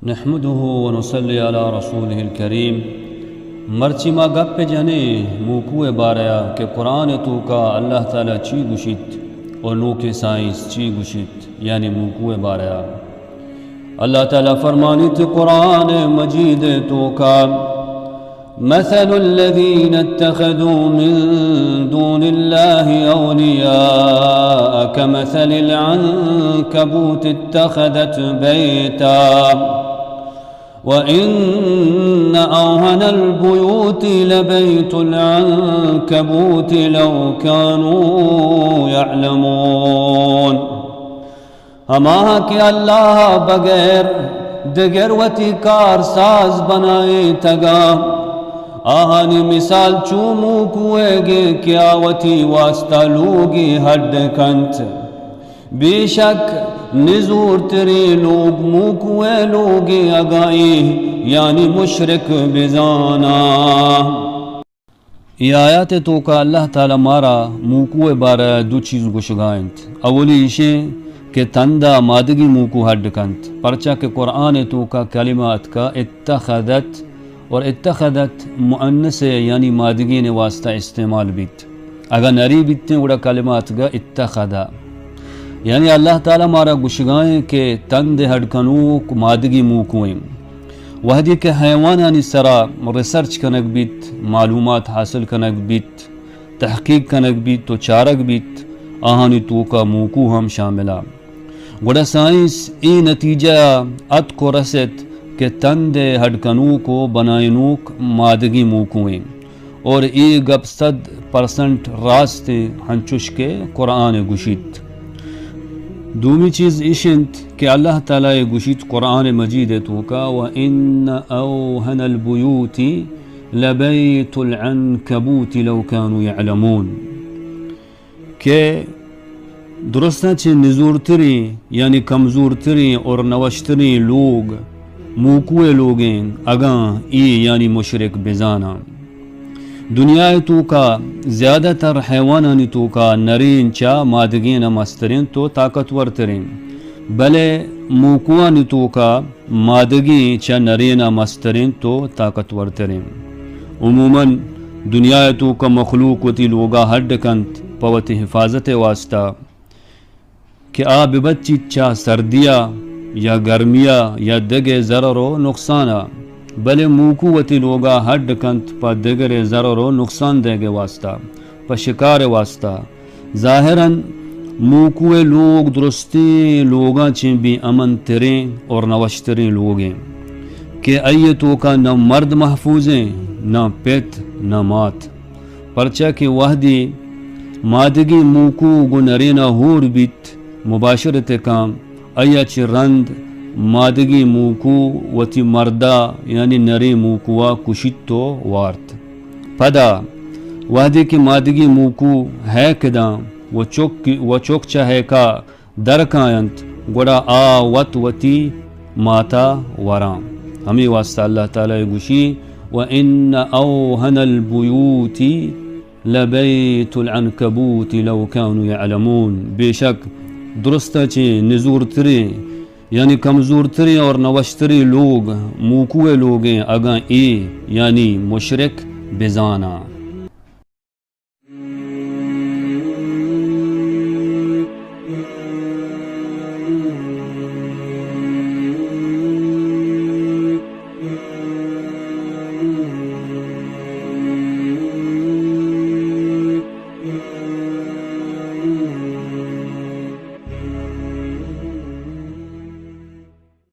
نحمده ونصلي على رسوله الكريم۔ مرچی ما گپ جنیں موکو ءِ بارہ ءَ کہ قرآن ءِ توکا اللہ تعالی چی گوشیت اور نوکیں سائنس چی گوشیت، یعنی موکو ءِ بارہ ءَ۔ اللہ تعالی فرمانیت قرآن مجید ءِ توکا، مثل الذين اتخذوا من دون الله أولياء كمثل العنكبوت اتخذت بيتا وإن أوهن البيوت لبيت العنكبوت لو كانوا يعلمون۔ ہماہاں کہ اللہ ءَ بغیر دگر وتی کار ساز بنائینتگاں، آہانی مثال چو موکوئیگیں کہ آ وتی واسطہ لوگے ہڈ کنت۔ بے شک نزورتریں لوگ موکوئے لوگیں، اگاں اے یعنی مشرک بزاناں۔ اے آیات ءِ توکا اللہ تعالی مارا موکو ءِ بارہ ءَ دو چیز گوشگا انت۔ اولی ایشیں کہ تندا مادگی موکو ہڈ کنت، پرچا کہ قرآن ءِ توکا کلمہ اتکا اتخذت، اور اتخذت مؤنث ءِ یعنی مادگین ءِ واسطہ استعمال بیت۔ اگاں نری بیتیں گڑا کلمہ اتکا اتخذ۔ یعنی اللہ تعالی مارا گوشگائیں کہ تند ہڈ کنوک مادگی موکویں۔ وہدے کہ حیوانانی سرا ریسرچ کنگ بیت، معلومات حاصل کنگ بیت، تحقیق کنگ بیت و چارگ بیت، آہانی توکا موکو ہم شامل ءَ۔ گڑا سائنس اے نتیجہ ءَ اتک و رست کہ تند ہڈ کنوک و بنائینوک مادگی موکویں۔ اور اے گپ صد پرسنٹ راست انت، ہنچوش کہ قرآن گوشیت۔ دومی چیز ایش انت کہ اللہ تعالی گوشیت قرآن مجید توکا، وَإِنَّ أَوْهَنَ الْبُيُوتِ لَبَيْتُ الْعَنْكَبُوتِ لَوْ كَانُوا يَعْلَمُونَ۔ کہ درستاں چہ نزورتریں یعنی کمزورتریں اور نوشتریں لوگ موکوئے لوگیں، اگاں اے یعنی مشرک بزاناں۔ دنیا ءِ توکا زیادہ تر حیوانانی توکا نرین چہ مادگین ءَ مستریں تو طاقتور تریں، بلے موکوانی توکا مادگیں چہ نرین ءَ مستریں تو طاقتور تریں۔ عموماً دنیا ءِ توکا مخلوق وتی لوگا ہڈ کنت پہ وتی حفاظت ءِ واسطہ کہ آ بہ بچیت چہ سردی ءَ یا گرمی ءَ یا دگہ ضرر و نقصان ءَ، بلے موکو وتی لوگا ہڈ کنت پہ دگرے ضرر و نقصان دئیگ ءِ واسطہ، پہ شکار ءِ واسطہ۔ ظاہراً موکوئے لوگ درستیں لوگاں چیں بے امن تریں اور نوشتریں لوگیں کہ آئی توکا نہ مرد محفوظیں، نہ پت، نہ مات۔ پرچا کہ وہدے مادگیں موکو گوں نرینا ہور بیت، مباشرت کاں، آیا چہ رند مادگیں موکو وتی مردا یعنی نریں موکوا کشیت و وارت۔ پدا وہدے کہ مادگیں موکو ہیک داں و چک، و چک چہ ہیکا در کاینت، گڑا آ وت وتی ماتا وراں۔ ہمے واسطہ اللہ تعالی گوشی، وَإِنَّ أَوْهَنَ الْبُيُوتِ لَبَيْتُ الْعَنْكَبُوتِ لَوْ كَانُوا يَعْلَمُونَ۔ بے شک درستاں چہ نزورتریں یعنی کمزورتریں اور نوشتریں لوگ موکوئے لوگیں، اگاں اے یعنی مشرک بزاناں۔